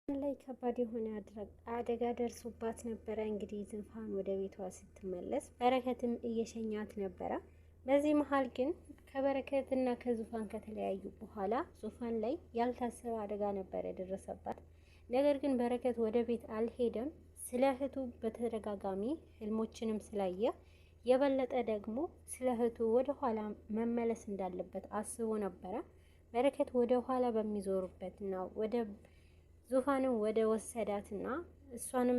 ላይ ከባድ የሆነ አደጋ ደርሶባት ነበረ። እንግዲህ ዙፋን ወደ ቤቷ ስትመለስ በረከትም እየሸኛት ነበረ። በዚህ መሀል ግን ከበረከትና ከዙፋን ከተለያዩ በኋላ ዙፋን ላይ ያልታሰበ አደጋ ነበረ የደረሰባት። ነገር ግን በረከት ወደ ቤት አልሄደም። ስለ እህቱ በተደጋጋሚ ህልሞችንም ስላየ የበለጠ ደግሞ ስለ እህቱ ወደ ኋላ መመለስ እንዳለበት አስቦ ነበረ። በረከት ወደ ኋላ በሚዞሩበትና ወደ ዙፋንም ወደ ወሰዳትና እሷንም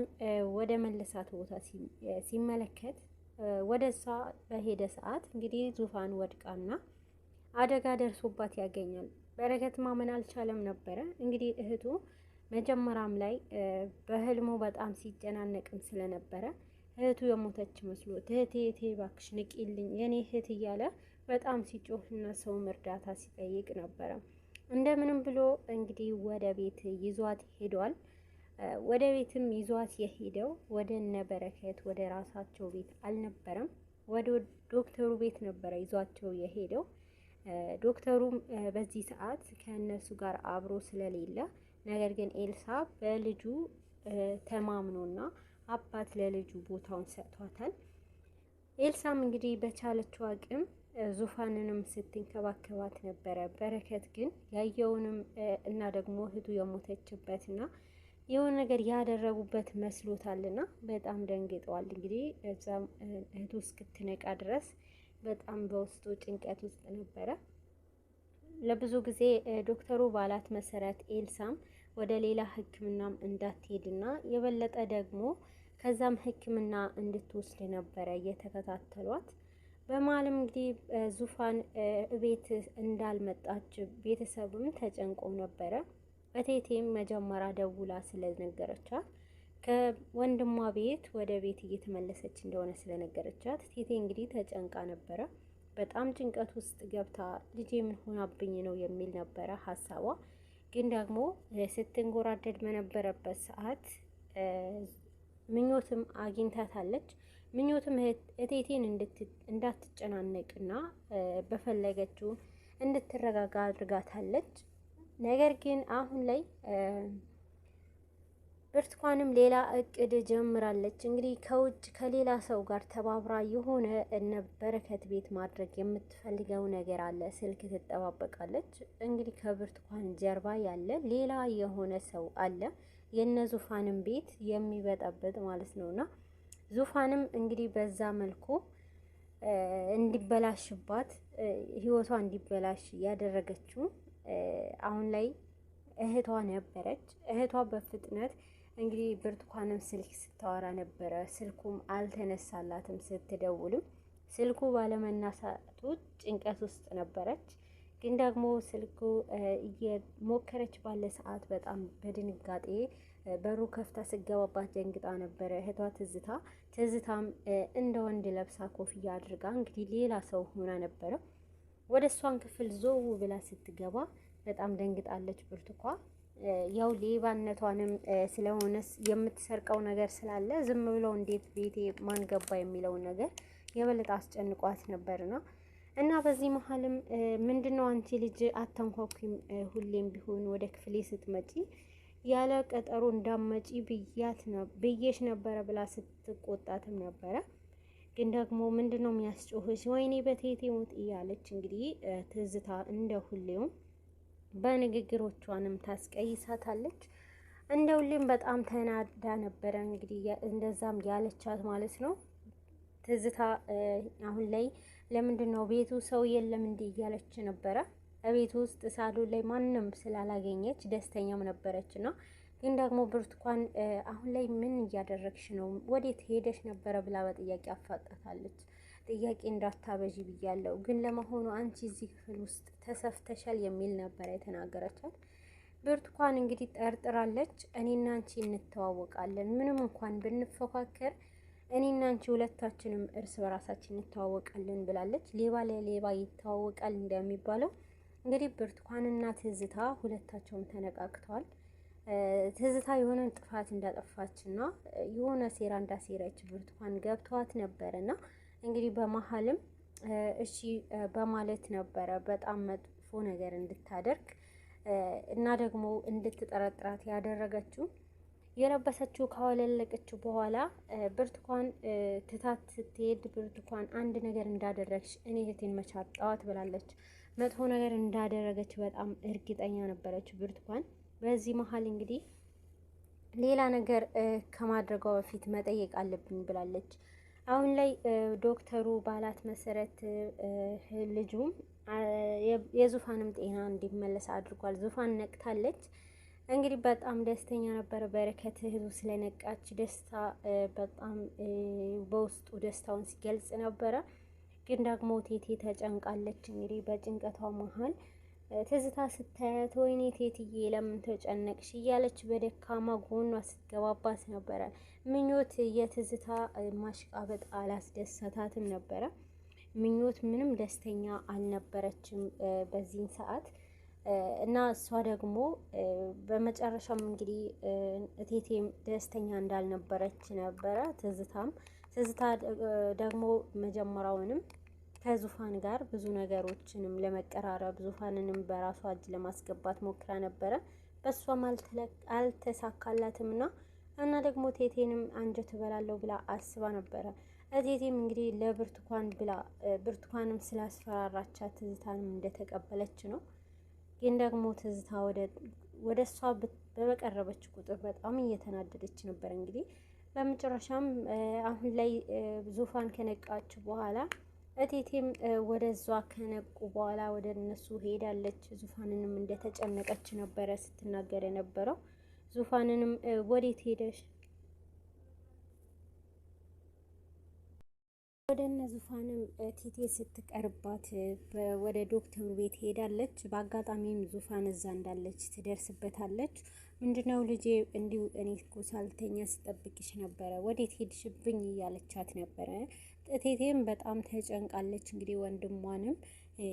ወደ መለሳት ቦታ ሲመለከት ወደ እሷ በሄደ ሰዓት እንግዲህ ዙፋን ወድቃና አደጋ ደርሶባት ያገኛል። በረከት ማመን አልቻለም ነበረ። እንግዲህ እህቱ መጀመሪያም ላይ በህልሙ በጣም ሲጨናነቅም ስለነበረ እህቱ የሞተች መስሎ እህቴ እህቴ እባክሽ ንቂልኝ የኔ እህት እያለ በጣም ሲጮህና ሰውም እርዳታ ሲጠይቅ ነበረ። እንደምንም ብሎ እንግዲህ ወደ ቤት ይዟት ሄዷል። ወደ ቤትም ይዟት የሄደው ወደ እነ በረከት ወደ ራሳቸው ቤት አልነበረም፣ ወደ ዶክተሩ ቤት ነበረ ይዟቸው የሄደው። ዶክተሩም በዚህ ሰዓት ከእነሱ ጋር አብሮ ስለሌለ፣ ነገር ግን ኤልሳ በልጁ ተማምኖና አባት ለልጁ ቦታውን ሰጥቷታል። ኤልሳም እንግዲህ በቻለችው አቅም ዙፋንንም ስትንከባከባት ነበረ። በረከት ግን ያየውንም እና ደግሞ እህቱ የሞተችበትና የሆነ ነገር ያደረጉበት መስሎታልና በጣም ደንግጠዋል። እንግዲህ እዛም እህቱ እስክትነቃ ድረስ በጣም በውስጡ ጭንቀት ውስጥ ነበረ። ለብዙ ጊዜ ዶክተሩ ባላት መሰረት ኤልሳም ወደ ሌላ ሕክምናም እንዳትሄድና የበለጠ ደግሞ ከዛም ሕክምና እንድትወስድ ነበረ እየተከታተሏት። በመሀልም እንግዲህ ዙፋን እቤት እንዳልመጣች ቤተሰብም ተጨንቆ ነበረ። እቴቴም መጀመሪያ ደውላ ስለነገረቻት ከወንድሟ ቤት ወደ ቤት እየተመለሰች እንደሆነ ስለነገረቻት ቴቴ እንግዲህ ተጨንቃ ነበረ። በጣም ጭንቀት ውስጥ ገብታ ልጄ ምን ሆናብኝ ነው የሚል ነበረ ሀሳቧ። ግን ደግሞ ስትንጎራደድ በነበረበት ሰዓት ምኞትም አግኝታታለች። ምኞትም እቴቴን እንዳትጨናነቅና በፈለገችው እንድትረጋጋ አድርጋታለች። ነገር ግን አሁን ላይ ብርቱካንም ሌላ እቅድ ጀምራለች። እንግዲህ ከውጭ ከሌላ ሰው ጋር ተባብራ የሆነ እነ በረከት ቤት ማድረግ የምትፈልገው ነገር አለ። ስልክ ትጠባበቃለች። እንግዲህ ከብርቱካን ጀርባ ያለ ሌላ የሆነ ሰው አለ፣ የነ ዙፋንም ቤት የሚበጠብጥ ማለት ነውና ዙፋንም እንግዲህ በዛ መልኩ እንዲበላሽባት ህይወቷ እንዲበላሽ ያደረገችው አሁን ላይ እህቷ ነበረች። እህቷ በፍጥነት እንግዲህ ብርቱካንም ስልክ ስታወራ ነበረ። ስልኩም አልተነሳላትም። ስትደውልም ስልኩ ባለመነሳቱ ጭንቀት ውስጥ ነበረች። ግን ደግሞ ስልኩ እየሞከረች ባለ ሰዓት በጣም በድንጋጤ በሩ ከፍታ ስገባባት ደንግጣ ነበረ እህቷ ትዝታ። ትዝታም እንደ ወንድ ለብሳ ኮፍያ አድርጋ እንግዲህ ሌላ ሰው ሆና ነበረ። ወደ እሷን ክፍል ዞው ብላ ስትገባ በጣም ደንግጣለች ብርቱኳ። ያው ሌባነቷንም ስለሆነ የምትሰርቀው ነገር ስላለ ዝም ብለው እንዴት ቤቴ ማን ገባ የሚለውን ነገር የበለጠ አስጨንቋት ነበርና እና በዚህ መሀልም ምንድነው አንቺ ልጅ አታንኳኩም፣ ሁሌም ቢሆን ወደ ክፍሌ ስትመጪ ያለ ቀጠሮ እንዳመጪ ብያት ብዬሽ ነበረ ብላ ስትቆጣትም ነበረ። ግን ደግሞ ምንድነው የሚያስጮህሽ? ወይኔ በቴቴ ሞት እያለች እንግዲህ ትዝታ እንደ ሁሌውም በንግግሮቿንም ታስቀይሳታለች። እንደ ሁሌም በጣም ተናዳ ነበረ እንግዲህ እንደዛም ያለቻት ማለት ነው። ትዝታ አሁን ላይ ለምንድን ነው ቤቱ ሰው የለም እንዲህ እያለች ነበረ። ቤቱ ውስጥ ሳሎን ላይ ማንም ስላላገኘች ደስተኛም ነበረች እና ግን ደግሞ ብርቱካን አሁን ላይ ምን እያደረግሽ ነው? ወዴት ሄደሽ ነበረ ብላ በጥያቄ አፋጣታለች። ጥያቄ እንዳታበዢ ብያለሁ፣ ግን ለመሆኑ አንቺ እዚህ ክፍል ውስጥ ተሰፍተሻል የሚል ነበረ የተናገረቻት። ብርቱካን እንግዲህ ጠርጥራለች። እኔና አንቺ እንተዋወቃለን፣ ምንም እንኳን ብንፎካከር እኔና አንቺ ሁለታችንም እርስ በራሳችን እንተዋወቃለን ብላለች። ሌባ ለሌባ ይተዋወቃል እንደሚባለው እንግዲህ ብርቱካንና ትዝታ ሁለታቸውም ተነቃቅተዋል። ትዝታ የሆነ ጥፋት እንዳጠፋችና የሆነ ሴራ እንዳሴረች ብርቱካን ገብተዋት ነበረና እንግዲህ በመሀልም እሺ በማለት ነበረ በጣም መጥፎ ነገር እንድታደርግ እና ደግሞ እንድትጠረጥራት ያደረገችው የለበሰችው ካወለለቀችው በኋላ ብርቱካን ትታት ስትሄድ ብርቱካን አንድ ነገር እንዳደረግሽ እኔ እህቴን መቻጣዋት ብላለች። መጥፎ ነገር እንዳደረገች በጣም እርግጠኛ ነበረች ብርቱካን። በዚህ መሀል እንግዲህ ሌላ ነገር ከማድረጓ በፊት መጠየቅ አለብኝ ብላለች። አሁን ላይ ዶክተሩ ባላት መሰረት ልጁም የዙፋንም ጤና እንዲመለስ አድርጓል። ዙፋን ነቅታለች። እንግዲህ በጣም ደስተኛ ነበረ በረከት እህቱ ስለነቃች ደስታ በጣም በውስጡ ደስታውን ሲገልጽ ነበረ። ግን ደግሞ ቴቴ ተጨንቃለች። እንግዲህ በጭንቀቷ መሀል ትዝታ ስታያት ወይኔ ቴትዬ ለምን ተጨነቅሽ እያለች በደካማ ጎኗ ስትገባባት ነበረ። ምኞት የትዝታ ማሽቃበጥ አላስደሰታትም ነበረ። ምኞት ምንም ደስተኛ አልነበረችም በዚህን ሰዓት እና እሷ ደግሞ በመጨረሻም እንግዲህ እቴቴም ደስተኛ እንዳልነበረች ነበረ። ትዝታም ትዝታ ደግሞ መጀመሪያውንም ከዙፋን ጋር ብዙ ነገሮችንም ለመቀራረብ ዙፋንንም በራሷ እጅ ለማስገባት ሞክራ ነበረ። በእሷም አልተሳካላትም እና ደግሞ ቴቴንም አንጀት እበላለሁ ብላ አስባ ነበረ። እቴቴም እንግዲህ ለብርቱካን ብላ ብርቱካንም ስላስፈራራቻት ትዝታንም እንደተቀበለች ነው። ግን ደግሞ ትዝታ ወደ እሷ በመቀረበች ቁጥር በጣም እየተናደደች ነበር። እንግዲህ በመጨረሻም አሁን ላይ ዙፋን ከነቃች በኋላ እቴቴም ወደዟ ከነቁ በኋላ ወደ እነሱ ሄዳለች። ዙፋንንም እንደተጨነቀች ነበረ ስትናገር የነበረው። ዙፋንንም ወዴት ሄደሽ ወደ እነ ዙፋንም ቴቴ ስትቀርባት ወደ ዶክተሩ ቤት ሄዳለች። በአጋጣሚም ዙፋን እዛ እንዳለች ትደርስበታለች። ምንድነው ልጄ እንዲሁ እኔ እኮ ሳልተኛ ስጠብቅሽ ነበረ፣ ወዴት ሄድሽብኝ እያለቻት ነበረ። ቴቴም በጣም ተጨንቃለች። እንግዲህ ወንድሟንም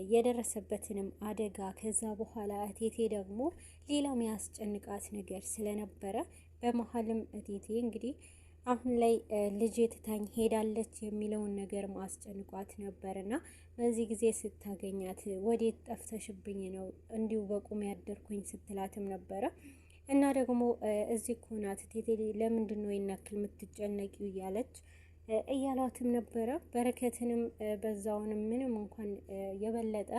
የደረሰበትንም አደጋ ከዛ በኋላ ቴቴ ደግሞ ሌላም ያስጨንቃት ነገር ስለነበረ በመሀልም ቴቴ እንግዲህ አሁን ላይ ልጄ ትታኝ ሄዳለች የሚለውን ነገር ማስጨንቋት ነበርና በዚህ ጊዜ ስታገኛት ወዴት ጠፍተሽብኝ ነው እንዲሁ በቁም ያደርኩኝ ስትላትም ነበረ። እና ደግሞ እዚህ እኮ ናት ቴቴ ለምንድን ነው ይናክል የምትጨነቂው እያለች እያሏትም ነበረ። በረከትንም በዛውንም ምንም እንኳን የበለጠ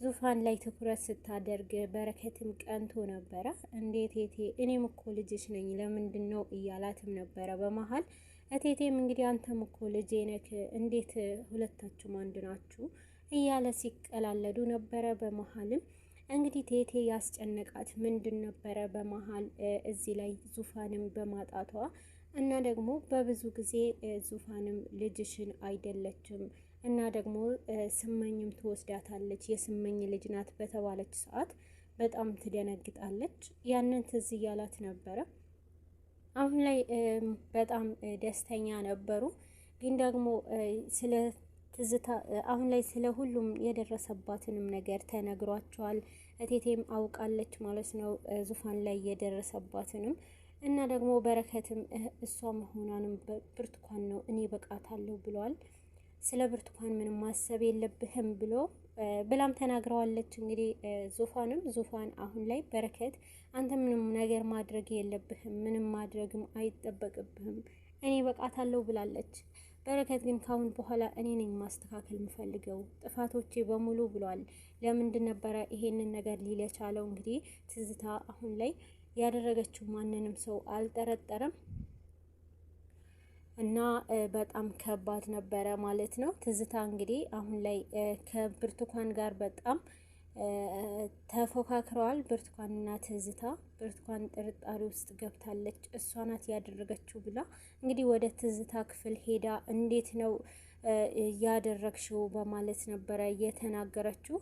ዙፋን ላይ ትኩረት ስታደርግ በረከትም ቀንቶ ነበረ። እንዴ ቴቴ እኔም እኮ ልጅሽ ነኝ ለምንድን ነው እያላትም ነበረ በመሀል። እቴቴም እንግዲህ አንተም እኮ ልጄ ነክ እንዴት ሁለታችሁም አንድ ናችሁ እያለ ሲቀላለዱ ነበረ። በመሀልም እንግዲህ ቴቴ ያስጨነቃት ምንድን ነበረ በመሀል እዚህ ላይ ዙፋንም በማጣቷ እና ደግሞ በብዙ ጊዜ ዙፋንም ልጅሽን አይደለችም እና ደግሞ ስመኝም ትወስዳታለች የስመኝ ልጅ ናት በተባለች ሰዓት በጣም ትደነግጣለች። ያንን ትዝ እያላት ነበረ። አሁን ላይ በጣም ደስተኛ ነበሩ። ግን ደግሞ ስለ ትዝታ አሁን ላይ ስለ ሁሉም የደረሰባትንም ነገር ተነግሯቸዋል። እቴቴም አውቃለች ማለት ነው ዙፋን ላይ የደረሰባትንም እና ደግሞ በረከትም እሷ መሆኗንም ብርቱካን ነው እኔ በቃታለሁ ብሏል። ስለ ብርቱካን ምንም ማሰብ የለብህም ብሎ ብላም ተናግረዋለች። እንግዲህ ዙፋንም ዙፋን አሁን ላይ በረከት አንተ ምንም ነገር ማድረግ የለብህም ምንም ማድረግም አይጠበቅብህም እኔ በቃታለሁ ብላለች። በረከት ግን ካሁን በኋላ እኔ ነኝ ማስተካከል የምፈልገው ጥፋቶቼ በሙሉ ብሏል። ለምንድን ነበረ ይሄንን ነገር ሊል የቻለው? እንግዲህ ትዝታ አሁን ላይ ያደረገችው ማንንም ሰው አልጠረጠረም እና በጣም ከባድ ነበረ ማለት ነው። ትዝታ እንግዲህ አሁን ላይ ከብርቱካን ጋር በጣም ተፎካክረዋል። ብርቱካንና ትዝታ ብርቱካን ጥርጣሬ ውስጥ ገብታለች። እሷ ናት ያደረገችው ብላ እንግዲህ ወደ ትዝታ ክፍል ሄዳ እንዴት ነው ያደረግሽው በማለት ነበረ የተናገረችው።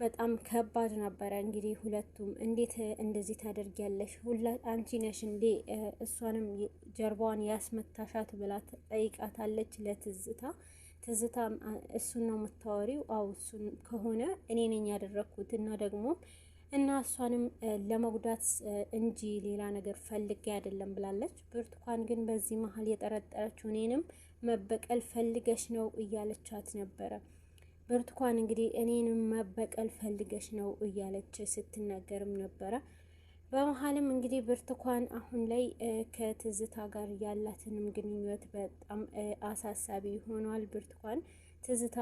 በጣም ከባድ ነበረ። እንግዲህ ሁለቱም እንዴት እንደዚህ ታደርጊያለሽ? ሁላ አንቺ ነሽ እንዴ እሷንም ጀርባዋን ያስመታሻት ብላ ጠይቃታለች ለትዝታ። ትዝታ እሱን ነው የምታወሪው? አው እሱን ከሆነ እኔ ነኝ ያደረግኩት እና ደግሞ እና እሷንም ለመጉዳት እንጂ ሌላ ነገር ፈልጌ አይደለም ብላለች። ብርቱካን ግን በዚህ መሀል የጠረጠረችው እኔንም መበቀል ፈልገሽ ነው እያለቻት ነበረ። ብርቱካን እንግዲህ እኔንም መበቀል ፈልገሽ ነው እያለች ስትናገርም ነበረ። በመሀልም እንግዲህ ብርቱካን አሁን ላይ ከትዝታ ጋር ያላትንም ግንኙነት በጣም አሳሳቢ ሆኗል። ብርቱካን ትዝታ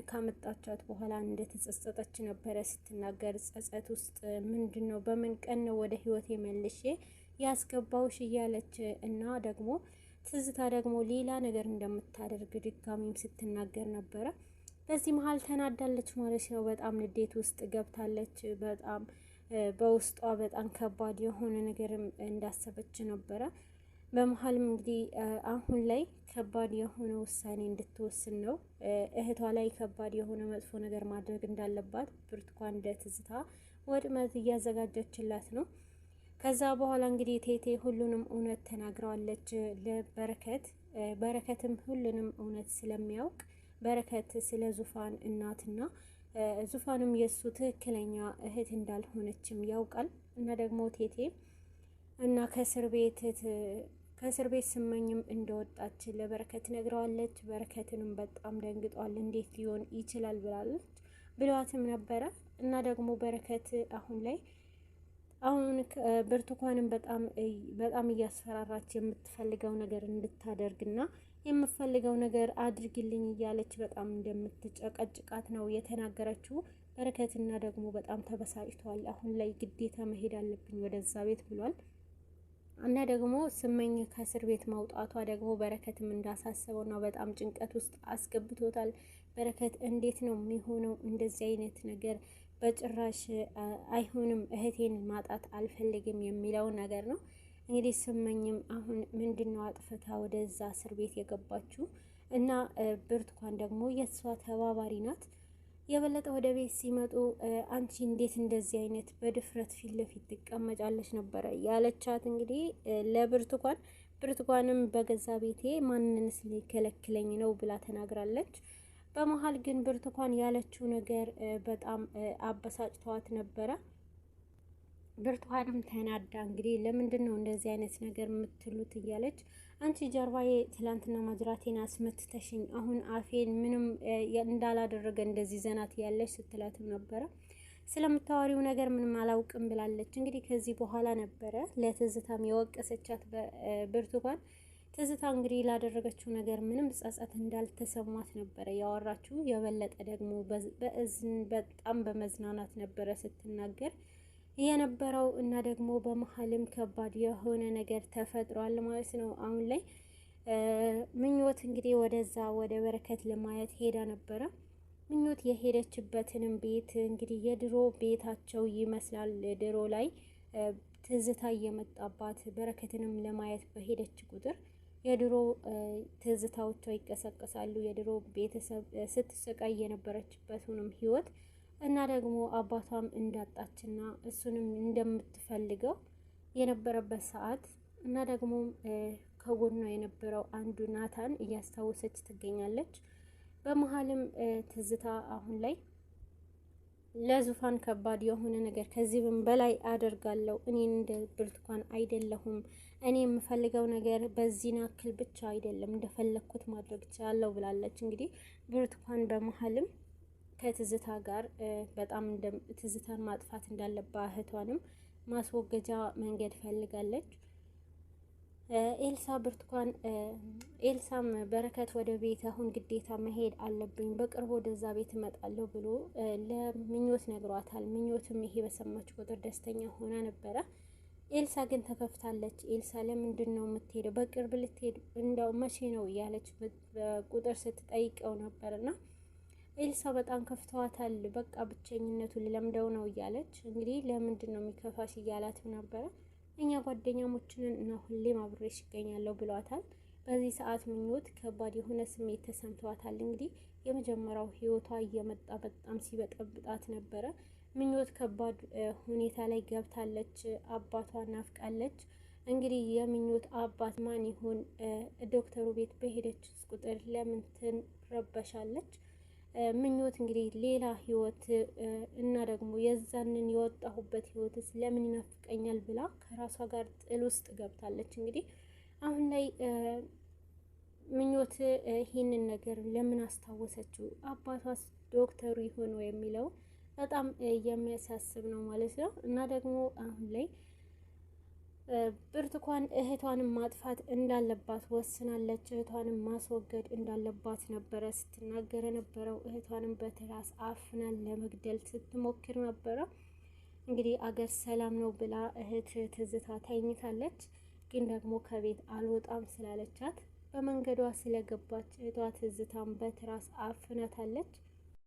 ካመጣቻት በኋላ እንደተጸጸተች ነበረ ስትናገር። ጸጸት ውስጥ ምንድን ነው በምን ቀን ነው ወደ ህይወቴ መልሼ ያስገባውሽ እያለች እና ደግሞ ትዝታ ደግሞ ሌላ ነገር እንደምታደርግ ድጋሚም ስትናገር ነበረ። በዚህ መሀል ተናዳለች ማለት ነው። በጣም ንዴት ውስጥ ገብታለች። በጣም በውስጧ በጣም ከባድ የሆነ ነገርም እንዳሰበች ነበረ። በመሀልም እንግዲህ አሁን ላይ ከባድ የሆነ ውሳኔ እንድትወስን ነው። እህቷ ላይ ከባድ የሆነ መጥፎ ነገር ማድረግ እንዳለባት ብርቱካን ለትዝታ ወጥመድ እያዘጋጀችላት ነው። ከዛ በኋላ እንግዲህ ቴቴ ሁሉንም እውነት ተናግረዋለች ለበረከት። በረከትም ሁሉንም እውነት ስለሚያውቅ በረከት ስለ ዙፋን እናትና ዙፋንም የእሱ ትክክለኛ እህት እንዳልሆነችም ያውቃል። እና ደግሞ ቴቴ እና ከእስር ቤት ስመኝም እንደወጣች ለበረከት ነግረዋለች። በረከትንም በጣም ደንግጧል። እንዴት ሊሆን ይችላል ብላለች ብለዋትም ነበረ። እና ደግሞ በረከት አሁን ላይ አሁን ብርቱካንን በጣም በጣም እያስፈራራች የምትፈልገው ነገር እንድታደርግና የምፈልገው ነገር አድርግልኝ እያለች በጣም እንደምትጨቀጭቃት ነው የተናገረችው። በረከትና ደግሞ በጣም ተበሳጭቷል። አሁን ላይ ግዴታ መሄድ አለብኝ ወደዛ ቤት ብሏል። እና ደግሞ ስመኝ ከእስር ቤት መውጣቷ ደግሞ በረከትም እንዳሳሰበው እና በጣም ጭንቀት ውስጥ አስገብቶታል። በረከት እንዴት ነው የሚሆነው? እንደዚህ አይነት ነገር በጭራሽ አይሆንም፣ እህቴን ማጣት አልፈልግም የሚለው ነገር ነው። እንግዲህ ስመኝም አሁን ምንድን ነው አጥፍታ ወደዛ እስር ቤት የገባችው? እና ብርቱካን ደግሞ የእሷ ተባባሪ ናት። የበለጠ ወደ ቤት ሲመጡ አንቺ እንዴት እንደዚህ አይነት በድፍረት ፊት ለፊት ትቀመጫለች ነበረ ያለቻት እንግዲህ ለብርቱካን። ብርቱካንም በገዛ ቤቴ ማንንስ ሊከለክለኝ ነው ብላ ተናግራለች። በመሀል ግን ብርቱካን ያለችው ነገር በጣም አበሳጭተዋት ነበረ። ብርቱካንም ተናዳ እንግዲህ ለምንድን ነው እንደዚህ አይነት ነገር የምትሉት እያለች አንቺ ጀርባዬ ትላንትና ማጅራቴን አስመትተሽኝ አሁን አፌን ምንም እንዳላደረገ እንደዚህ ዘናት ያለች ስትላትም ነበረ። ስለምታወሪው ነገር ምንም አላውቅም ብላለች። እንግዲህ ከዚህ በኋላ ነበረ ለትዝታም የወቀሰቻት ብርቱካን። ትዝታ እንግዲህ ላደረገችው ነገር ምንም ጸጸት እንዳልተሰማት ነበረ ያወራችው። የበለጠ ደግሞ በእዝን በጣም በመዝናናት ነበረ ስትናገር የነበረው እና ደግሞ በመሀልም ከባድ የሆነ ነገር ተፈጥሯል ማለት ነው። አሁን ላይ ምኞት እንግዲህ ወደዛ ወደ በረከት ለማየት ሄዳ ነበረ። ምኞት የሄደችበትንም ቤት እንግዲህ የድሮ ቤታቸው ይመስላል። ድሮ ላይ ትዝታ እየመጣባት በረከትንም ለማየት በሄደች ቁጥር የድሮ ትዝታዎቿ ይቀሰቀሳሉ። የድሮ ቤተሰብ ስትሰቃይ የነበረችበትንም ህይወት እና ደግሞ አባቷም እንዳጣችና እሱንም እንደምትፈልገው የነበረበት ሰዓት እና ደግሞ ከጎኗ የነበረው አንዱ ናታን እያስታወሰች ትገኛለች። በመሀልም ትዝታ አሁን ላይ ለዙፋን ከባድ የሆነ ነገር ከዚህም በላይ አደርጋለሁ፣ እኔ እንደ ብርቱካን አይደለሁም፣ እኔ የምፈልገው ነገር በዚህን ያክል ብቻ አይደለም፣ እንደፈለግኩት ማድረግ እችላለሁ ብላለች። እንግዲህ ብርቱካን በመሀልም ከትዝታ ጋር በጣም ትዝታን ማጥፋት እንዳለባት እህቷንም ማስወገጃ መንገድ ፈልጋለች። ኤልሳ ብርቱካን ኤልሳም በረከት ወደ ቤት አሁን ግዴታ መሄድ አለብኝ፣ በቅርቡ ወደዛ ቤት እመጣለሁ ብሎ ለምኞት ነግሯታል። ምኞትም ይሄ በሰማች ቁጥር ደስተኛ ሆና ነበረ። ኤልሳ ግን ተከፍታለች። ኤልሳ ለምንድን ነው የምትሄደው? በቅርብ ልትሄድ እንደው መቼ ነው እያለች በቁጥር ስትጠይቀው ነበርና ኤልሳ በጣም ከፍተዋታል። በቃ ብቸኝነቱ ልለምደው ነው እያለች እንግዲህ ለምንድን ነው የሚከፋሽ እያላትም ነበረ። እኛ ጓደኛሞችንን እና ሁሌም አብሬሽ ይገኛለሁ ብሏታል። በዚህ ሰዓት ምኞት ከባድ የሆነ ስሜት ተሰምተዋታል። እንግዲህ የመጀመሪያው ህይወቷ እየመጣ በጣም ሲበጠብጣት ነበረ። ምኞት ከባድ ሁኔታ ላይ ገብታለች። አባቷ ናፍቃለች። እንግዲህ የምኞት አባት ማን ይሆን? ዶክተሩ ቤት በሄደች ቁጥር ለምን ትረበሻለች? ምኞት እንግዲህ ሌላ ህይወት እና ደግሞ የዛንን የወጣሁበት ህይወትስ ለምን ይናፍቀኛል ብላ ከራሷ ጋር ጥል ውስጥ ገብታለች። እንግዲህ አሁን ላይ ምኞት ይህንን ነገር ለምን አስታወሰችው? አባቷስ ዶክተሩ ይሆን የሚለው በጣም የሚያሳስብ ነው ማለት ነው። እና ደግሞ አሁን ላይ ብርቱካን እህቷንም ማጥፋት እንዳለባት ወስናለች። እህቷንም ማስወገድ እንዳለባት ነበረ ስትናገር የነበረው። እህቷንም በትራስ አፍናን ለመግደል ስትሞክር ነበረ። እንግዲህ አገር ሰላም ነው ብላ እህት ትዝታ ተኝታለች። ግን ደግሞ ከቤት አልወጣም ስላለቻት በመንገዷ ስለገባች እህቷ ትዝታን በትራስ አፍናታለች።